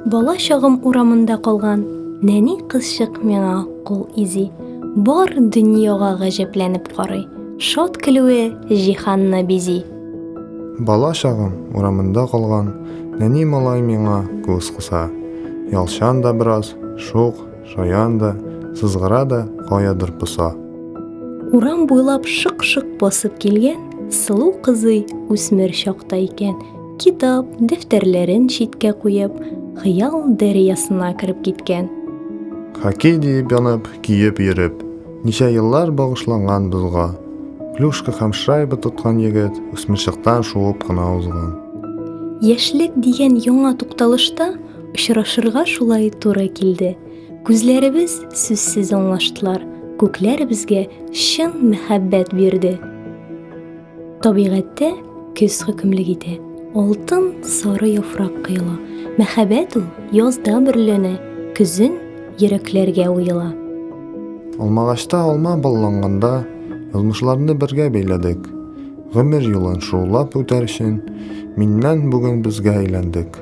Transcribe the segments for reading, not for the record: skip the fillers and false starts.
Бала чагым урамында калган нәни кызчык миңа кул изи. Бар дөньяга гаҗәпләнеп карый. Шат көлүе җиһанны бизи. Бала чагым урамында калган нәни малай миңа күз кыса. Ялчан да бераз, шук, шаян да, сызгыра да, каядыр поса. Урам буйлап шык-шык басып килгән сылу кызый үсмер чакта икән. Китап, дәфтәрләрен читкә куеп, хыял дәрьясына кереп киткән. Хоккей диеп янып, киеп йөреп, ничә еллар багышланган бозга. Клюшка һәм шайба тоткан егет үсмерчактан шуып кына узган. Яшьлек дигән яңа тукталышта очрашырга шулай туры килде. Күзләребез сүзсез аңлаштылар, күкләр безгә чын мәхәббәт бирде. Табигатьтә көз хөкемлек итә. Алтын сары яфрак коела. Мәхәббәт ул язда бөрләнә, көзен йөрәкләргә уела. Алмагачта алма балланганда, язмышларны бергә бәйләдек. Гомер юлын шаулап үтәр өчен, миннән бүген безгә әйләндек.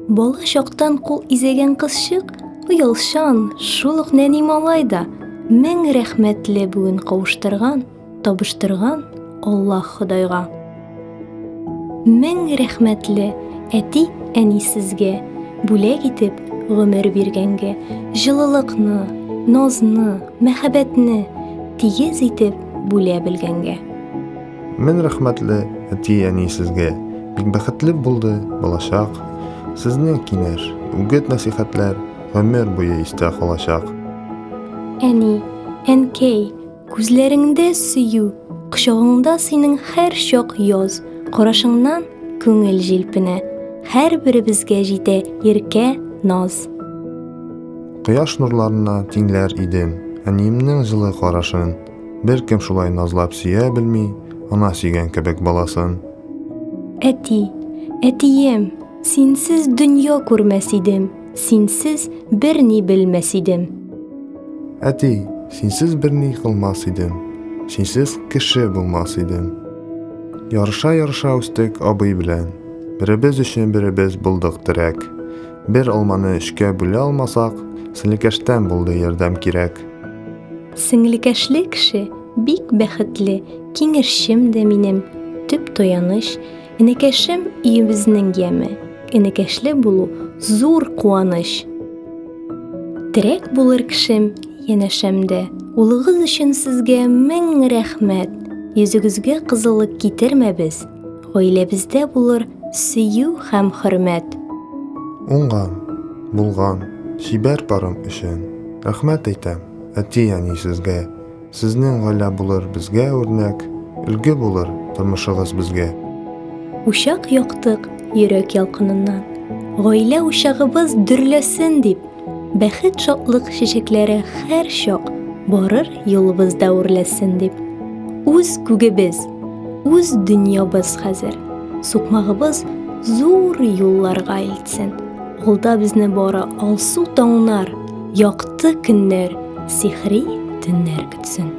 Бала чактан кул изәгән кызчык, оялчан, шул ук нәни малай да, мең рәхмәтле бүген кавыштырган, табыштырган Аллаһ Ходайга. Мең рәхмәтле әти, әни сезгә, бүләк итеп гомер биргәнгә, җылылыкны, назны, мәхәббәтне тигез итеп бүлә белгәнгә. Мең рәхмәтле әти, әни сезгә, бик бәхетле булды балачак. Сезнең киңәш, үгет-нәсихәтләр гомер буе истә калачак. Әни, әнкәй, Күзләреңдә сөю, кочагыңда синең һәр чак яз, карашыңнан күңел җилпенә, һәрберебезгә җитә иркә, наз. Кояш нурларына тиңләр идем әниемнең җылы карашын. Беркем шулай назлап сөя белми, ана сөйгән кебек баласын. Әти, әтием, синсез дөнья күрмәс идем, синсез берни белмәс идем. Әти, синсез берни кылмас идем, синсез кеше булмас идем. Ярыша-ярыша үстек абый белән, беребез өчен беребез булдык терәк. Бер алманы өчкә бүлә алмасак, сеңлекәштән булды ярдәм кирәк. Сеңлекәшле кеше бик бәхетле, киңәшчем дә минем, төп таяныч, энекәшем өебезнең яме, энекәшле булу зур куаныч. Терәк булыр кешем янәшәмдә. Улыгыз өчен сезгә мең рәхмәт. Йөзегезгә кызыллык китермәбез. Гаиләбездә булыр сөю һәм хөрмәт. Уңган, булган, чибәр парым өчен рәхмәт әйтәм, әти-әни сезгә. Сезнең гаилә булыр безгә үрнәк, өлге булыр тормышыгыз безгә. Учак яктык йөрәк ялкыныннан. Гаилә учагыбыз дөрләсен дип, бәхет шатлык чәчәкләре һәр чак барыр юлыбызда үрләсен дип. Үз күгебез, үз дөньябыз хәзер. Сукмагыбыз зур юлларга илтсен. Алда безне бары алсу таңнар, якты көннәр, сихри төннәр көтсен.